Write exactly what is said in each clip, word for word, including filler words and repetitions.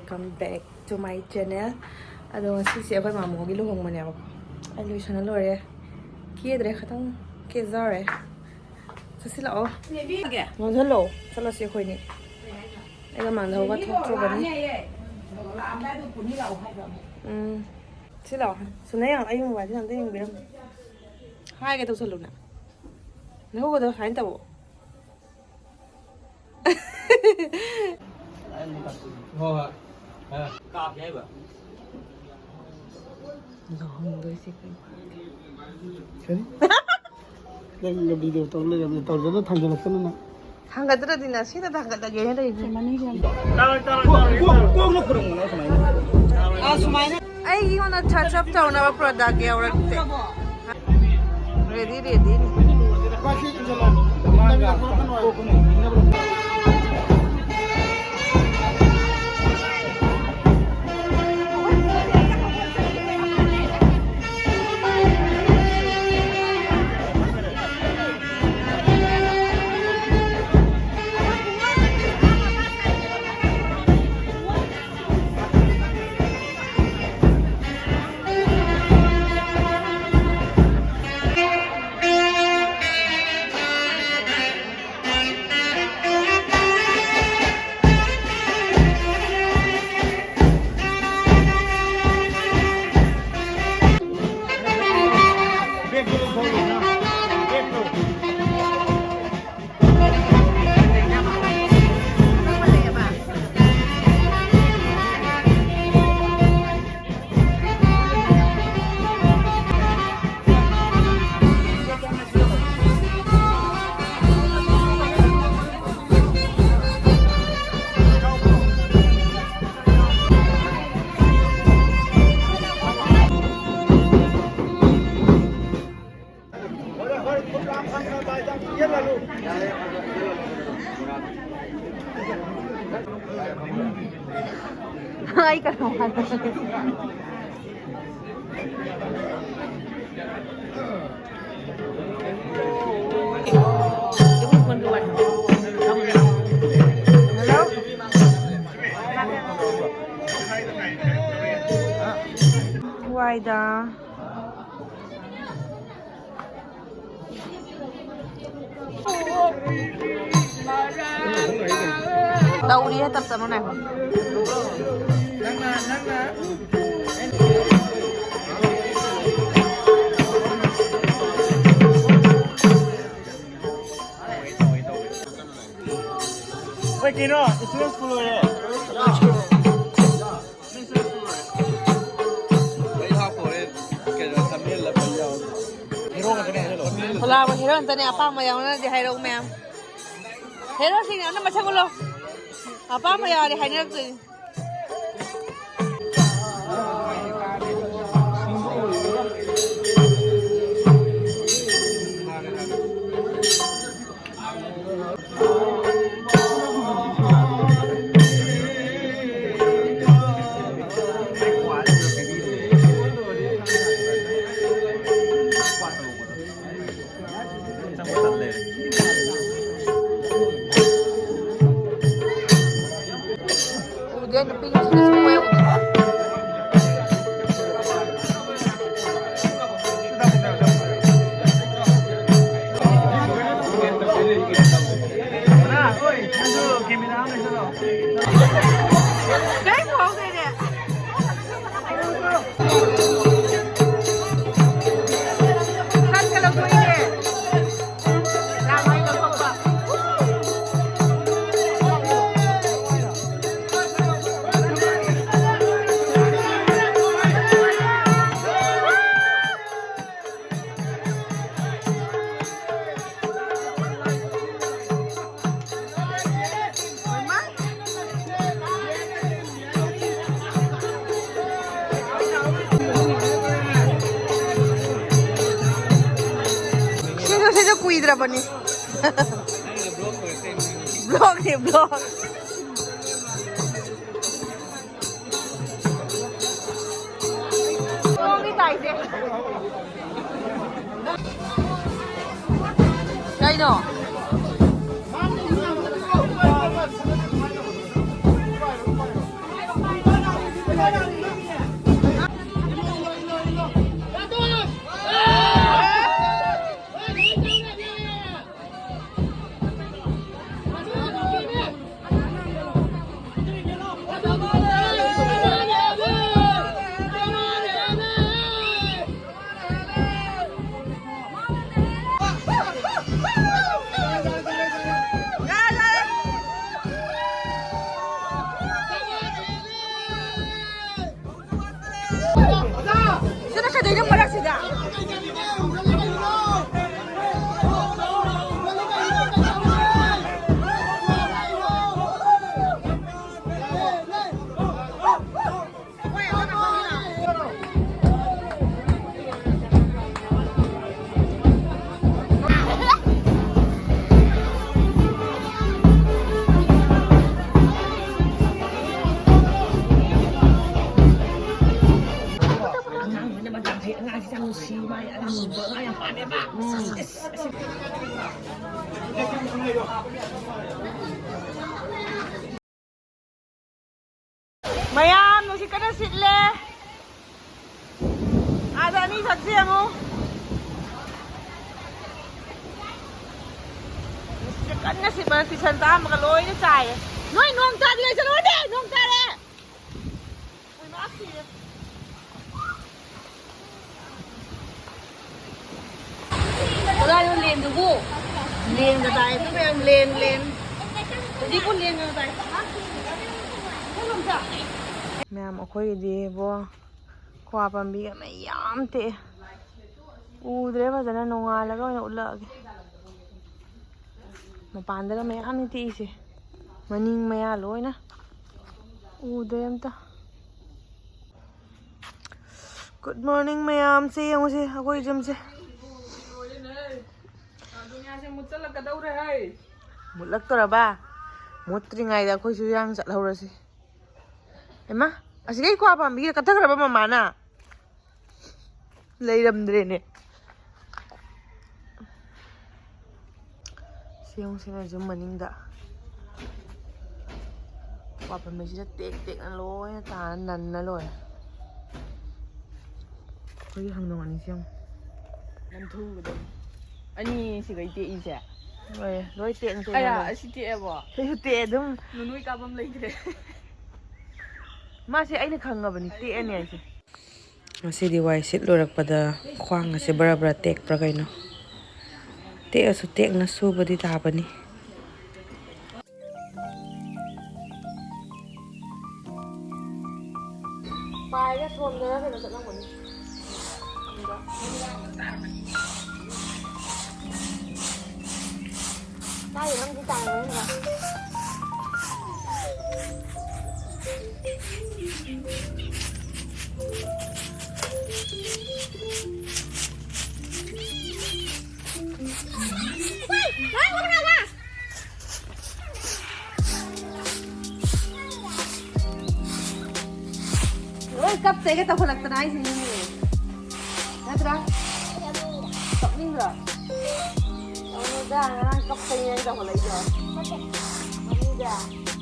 Welcome back to my channel. ꯑꯗꯣ ꯉꯁꯤꯁꯦ ꯑꯩꯈꯣꯏ ꯃꯥꯃꯣꯒꯤ ꯂꯨꯍꯣꯡꯕꯅꯦꯕꯀꯣ꯫ ꯑꯩ ꯂꯣꯏꯁꯟꯅ ꯂꯣꯏꯔꯦ꯫ ꯀꯦꯗ꯭ꯔꯦ, ꯈꯇꯪ ꯀꯦꯖꯔꯦ꯫ ꯆꯠꯁꯤ ꯂꯥꯛꯑꯣ꯫ ꯉꯥꯡꯁꯤꯜꯂꯣ꯫ ꯆꯠꯂꯁꯤ ꯑꯩꯈꯣꯏꯅꯤ꯫ ꯑꯩ ꯃꯃꯥꯡꯗ ꯍꯧꯒꯠ ꯊꯣꯛꯇ꯭ꯔꯨꯕꯅꯤ꯫ ꯎꯝ꯫ ꯁꯤ ꯂꯥꯛꯑꯣ꯫ ꯁꯨꯅ ꯌꯥꯝ ꯑꯩ ꯃꯣꯕꯥꯏꯜꯁꯦ ꯑꯝꯇ ꯌꯦꯡꯕꯤꯔꯝꯃꯣ꯫ ꯍꯥꯏꯒꯦ ꯇꯧꯁꯜꯂꯨꯅ꯫ ꯅꯍꯧꯒꯗꯣ ꯁꯨꯃꯥꯏꯅ ꯇꯧꯑꯣ꯫ ꯍꯣꯏ ꯍꯣꯏ꯫ ꯑ, ꯀꯥꯞꯀꯦ ꯍꯥꯏꯕ꯫ ꯂꯨꯍꯣꯡꯗꯣꯏꯁꯦ ꯀꯩ ꯀꯔꯤ? ꯅꯪꯅ ꯚꯤꯗꯤꯑꯣ ꯇꯧ ꯂꯩꯔꯝꯃꯦ, ꯇꯧꯖꯅ ꯊꯥꯡꯖꯜꯂꯛꯇꯅ ꯅꯪ꯫ ꯊꯥꯡꯒꯠꯇ꯭ꯔꯗꯤꯅ ꯁꯤꯗ ꯊꯥꯡꯒꯠꯂꯒꯦꯅ ꯂꯩꯕꯅꯦ꯫ ꯀꯣꯛ, ꯀꯣꯛ, ꯀꯣꯛꯅ ꯈꯨꯔꯨꯝꯃꯣ ꯅꯪ ꯁꯨꯃꯥꯏꯅ꯫ ꯑ, ꯁꯨꯃꯥꯏꯅ꯫ ꯑꯩꯒꯤꯉꯣꯟꯗ ꯆꯞ ꯆꯞ ꯇꯧꯅꯕ ꯄ꯭ꯔꯣꯗꯛ ꯌꯥꯎꯔꯛꯇꯦ꯫ ꯔꯦꯗꯤ, ꯔꯦꯗꯤꯅꯤ꯫ ꯑꯩ ꯀꯩꯅꯣ ꯍꯥꯏꯕ꯫ Hello? ꯀꯥꯏꯗ? ꯇꯧꯔꯤꯍꯦ, ꯇꯞ ꯇꯞꯅ ꯉꯥꯏꯈꯣ꯫ ꯍꯣꯏ, ꯀꯩꯅꯣ, ꯏꯁꯇꯨꯗꯦꯟ ꯁ꯭ꯀꯨꯜ ꯑꯣꯏꯔꯦ꯫ ꯃꯩ ꯍꯥꯞꯄ ꯍꯣꯔꯦꯟ ꯀꯩꯅꯣ ꯊꯝꯃꯦꯜꯂ ꯃꯩ ꯌꯥꯎꯔ꯫ ꯍꯦꯔꯣ ꯉꯥꯛꯇꯅꯦ ꯍꯥꯏꯖꯜꯂꯣ꯫ ꯐꯣꯂꯥꯕ ꯍꯦꯔꯣ ꯉꯥꯛꯇꯅꯦ, ꯑꯄꯥꯝꯕ ꯌꯥꯎꯅꯔꯗꯤ ꯍꯥꯏꯔꯛꯎ ꯃꯌꯥꯝ꯫ ꯍꯦꯔꯣꯁꯤꯡꯅ ꯑꯝꯇ ꯃꯁꯛ ꯎꯠꯂꯣ꯫ ꯑꯄꯥꯝꯕ ꯌꯥꯎꯔꯗꯤ ꯍꯥꯏꯅꯔꯛꯇꯣꯏꯅꯤ꯫ ꯎꯗꯦ, ꯅꯨꯄꯤꯁꯤꯡꯁꯦ ꯁꯨꯡꯎ ꯍꯦꯛ ꯎꯗꯦ꯫ ꯀꯔꯤꯝ ꯐꯥꯎꯗꯦꯅꯦ꯫ ꯁꯠꯀ ꯂꯧꯊꯣꯛꯏꯅꯦ꯫ ꯂꯥꯛ ꯃꯩ ꯂꯧꯊꯣꯛꯄ꯫ ꯁꯤꯁꯨ, ꯁꯤꯁꯨ ꯀꯨꯏꯗ꯭ꯔꯕꯅꯤ꯫ ꯕ꯭ꯂꯣꯛꯅꯦ, ꯕ꯭ꯂꯣꯛ꯫ ꯊꯣꯡꯗꯤ ꯇꯥꯏꯁꯦ꯫ ꯀꯩꯅꯣ? ꯃꯌꯥꯝ ꯅꯨꯡꯁꯤꯠ ꯀꯟꯅ ꯁꯤꯠꯂꯦ꯫ ꯑꯥꯗ ꯑꯅꯤ ꯁꯛꯁꯦ ꯌꯦꯡꯉꯨ꯫ ꯅꯨꯡꯁꯤꯠꯁꯦ ꯀꯟꯅ ꯁꯤꯠꯄꯅ ꯇꯤꯁꯟ ꯇꯥꯔꯝꯃꯒ ꯂꯣꯏꯅ ꯆꯥꯏꯔꯦ꯫ ꯅꯣꯏ ꯅꯣꯡ ꯇꯥꯗ꯭ꯔꯤꯉꯩ ꯆꯠꯂꯣꯅꯦ! ꯅꯣꯡ ꯇꯥꯔꯦ! ꯀꯗꯥꯏꯅꯣ ꯂꯦꯟꯗꯨꯕꯨ? ꯂꯦꯟꯒ ꯇꯥꯏ, ꯑꯗꯨ ꯃꯌꯥꯝ ꯂꯦꯟ, ꯂꯦꯟ꯫ ꯍꯧꯖꯤꯛꯄꯨ ꯂꯦꯟꯒ ꯇꯥꯏ꯫ ꯃꯌꯥꯝ, ꯑꯩꯈꯣꯏꯒꯤꯗꯤ ꯏꯕꯣ, ꯀ꯭ꯋꯥ ꯄꯥꯝꯕꯤꯒ ꯃꯌꯥꯝ ꯇꯦꯛꯑꯦ꯫ ꯎꯗ꯭ꯔꯦ ꯐꯖꯅ, ꯅꯣꯡꯉꯥꯜꯂꯒ ꯑꯣꯏꯅ ꯎꯠꯂꯛꯑꯒꯦ꯫ ꯃꯄꯥꯟꯗꯒ ꯃꯌꯥꯝꯅꯤ ꯇꯦꯛꯏꯁꯦ, ꯃꯅꯤꯡ ꯃꯌꯥ ꯂꯣꯏꯅ꯫ ꯎꯗ꯭ꯔꯦ ꯑꯝꯇ꯫ Good morning ꯃꯌꯥꯝꯁꯦ, ꯌꯦꯡꯉꯨꯁꯦ ꯑꯩꯈꯣꯏ ꯌꯨꯝꯁꯦ꯫ ꯗꯨꯅꯤꯌꯥꯁꯦ ꯃꯨꯠꯁꯜꯂꯛꯀꯗꯧꯔꯦ ꯍꯩ꯫ ꯃꯨꯠꯂꯛꯇꯣꯔꯕ? ꯃꯨꯠꯇ꯭ꯔꯤꯉꯩꯗ ꯑꯩꯈꯣꯏꯁꯨ ꯏꯔꯥꯡ ꯆꯠꯍꯧꯔꯁꯤ꯫ ꯍꯩꯃꯥ, ꯑꯁꯤꯗꯩ ꯀ꯭ꯋꯥ ꯄꯥꯝꯕꯤꯒ ꯀꯠꯊꯈ꯭ꯔꯕ ꯃꯃꯥꯅ? ꯂꯩꯔꯝꯗ꯭ꯔꯦꯅꯦ꯫ ꯁꯤ ꯌꯦꯡꯉꯨ, ꯁꯤꯅ ꯌꯨꯝ ꯃꯅꯤꯡꯗ꯫ ꯀ꯭ꯋꯥ ꯄꯥꯝꯕꯤꯁꯤꯗ ꯇꯦꯛ ꯇꯦꯛꯅ ꯂꯣꯏꯅ ꯇꯥꯔ ꯅꯟꯅ ꯂꯣꯏꯔꯦ꯫ ꯑꯩꯈꯣꯏꯒꯤ ꯍꯪꯗꯣꯡ ꯑꯅꯤꯁꯤ ꯌꯦꯡꯉꯨ꯫ ꯅꯟꯊꯨꯕꯗꯣ꯫ ꯑꯅꯤ ꯁꯤꯒꯩ ꯇꯦꯛꯏꯁꯦ꯫ ꯂꯣꯏꯔꯦ, ꯂꯣꯏ ꯇꯦꯛꯅ ꯇꯦꯛꯅ ꯑꯌꯥ, ꯂꯣꯏꯔꯦ꯫ ꯑꯁꯤ ꯇꯦꯛꯑꯕꯣ? ꯁꯤꯁꯨ ꯇꯦꯛꯑꯦ ꯑꯗꯨꯝ꯫ ꯅꯣꯏ ꯀꯥꯐꯝ ꯂꯩꯇ꯭ꯔꯦ꯫ ꯃꯥꯁꯦ ꯑꯩꯅ ꯈꯪꯉꯕꯅꯤ, ꯇꯦꯛꯑꯅꯤ ꯍꯥꯏꯁꯦ꯫ ꯉꯁꯤꯗꯤ ꯋꯥꯏ ꯁꯤꯠ ꯂꯣꯏꯔꯛꯄꯗ ꯈ꯭ꯋꯥꯡ ꯑꯁꯦ ꯕꯔꯥ ꯕꯔꯥ ꯇꯦꯛꯄ꯭ꯔꯥ ꯀꯩꯅꯣ? ꯇꯦꯛꯑꯁꯨ ꯇꯦꯛꯅ ꯁꯨꯕꯗꯤ ꯇꯥꯕꯅꯤ꯫ ꯄꯥꯏꯔ ꯁꯣꯝꯗꯔ ꯀꯩꯅꯣ ꯆꯠꯂꯝꯒꯅꯤ꯫ ꯀꯥꯏꯗ ꯅꯪꯗꯤ ꯇꯥꯏ ꯃꯅꯨꯡꯗ? ꯂꯣꯏ ꯀꯞꯇꯩꯒ ꯇꯧꯈꯠꯂꯛꯇꯅ ꯍꯥꯏꯁꯤꯅꯤꯅꯦ꯫ ꯅꯠꯇ꯭ꯔꯥ? ꯀꯞꯅꯤꯡꯗ꯭ꯔꯣ? ꯉꯔꯥꯡ ꯀꯞꯄꯩ ꯅꯪ ꯆꯥꯎꯈꯠꯂꯛꯏꯗꯣ꯫ ꯃꯅꯤꯗ,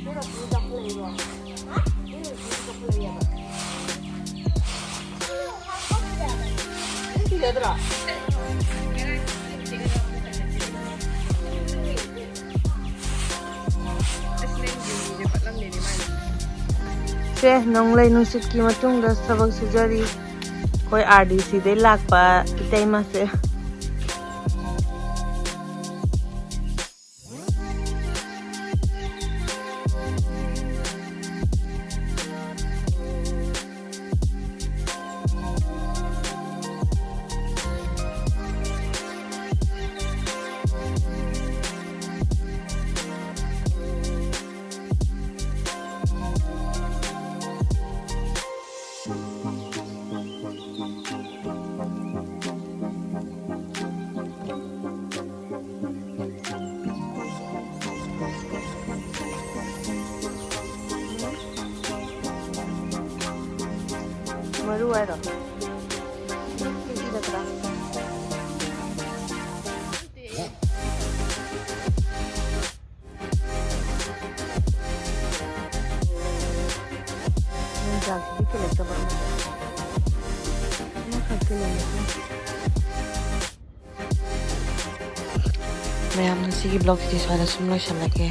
ꯅꯣꯏ ꯔꯣꯁꯅꯤ ꯆꯥꯎꯈꯠꯂꯛꯏꯕꯣ? ꯍꯥ? ꯅꯣꯏ ꯔꯣꯁꯅꯤ ꯆꯥꯎꯈꯠꯂꯛꯏꯑꯕ꯫ ꯅꯪ ꯀꯤꯖꯗ꯭ꯔꯣ? ꯁꯦ, ꯅꯣꯡꯂꯩ ꯅꯨꯡꯁꯤꯠꯀꯤ ꯃꯇꯨꯡꯗ ꯊꯕꯛ ꯁꯨꯖꯔꯤ ꯑꯩꯈꯣꯏ ꯑꯥꯔ ꯗꯤ ꯁꯤꯗꯩ ꯂꯥꯛꯄ ꯏꯇꯩꯃꯁꯦ꯫ ꯃꯔꯨ ꯍꯥꯏꯔꯣ? ꯀꯦꯖꯤꯗ ꯇꯔꯥ꯫ ꯌꯣꯡꯆꯥꯛꯁꯤꯗꯤ ꯀꯦꯜꯂꯛꯇꯕ ꯑꯃ꯫ ꯑꯃꯈꯛ ꯀꯦꯜꯂꯝꯃꯦ꯫ ꯃꯌꯥꯝ, ꯉꯁꯤꯒꯤ vlogꯁꯤꯗꯤ ꯁ꯭ꯋꯥꯏꯗ ꯁꯨꯝ ꯂꯣꯏꯁꯤꯜꯂꯒꯦ꯫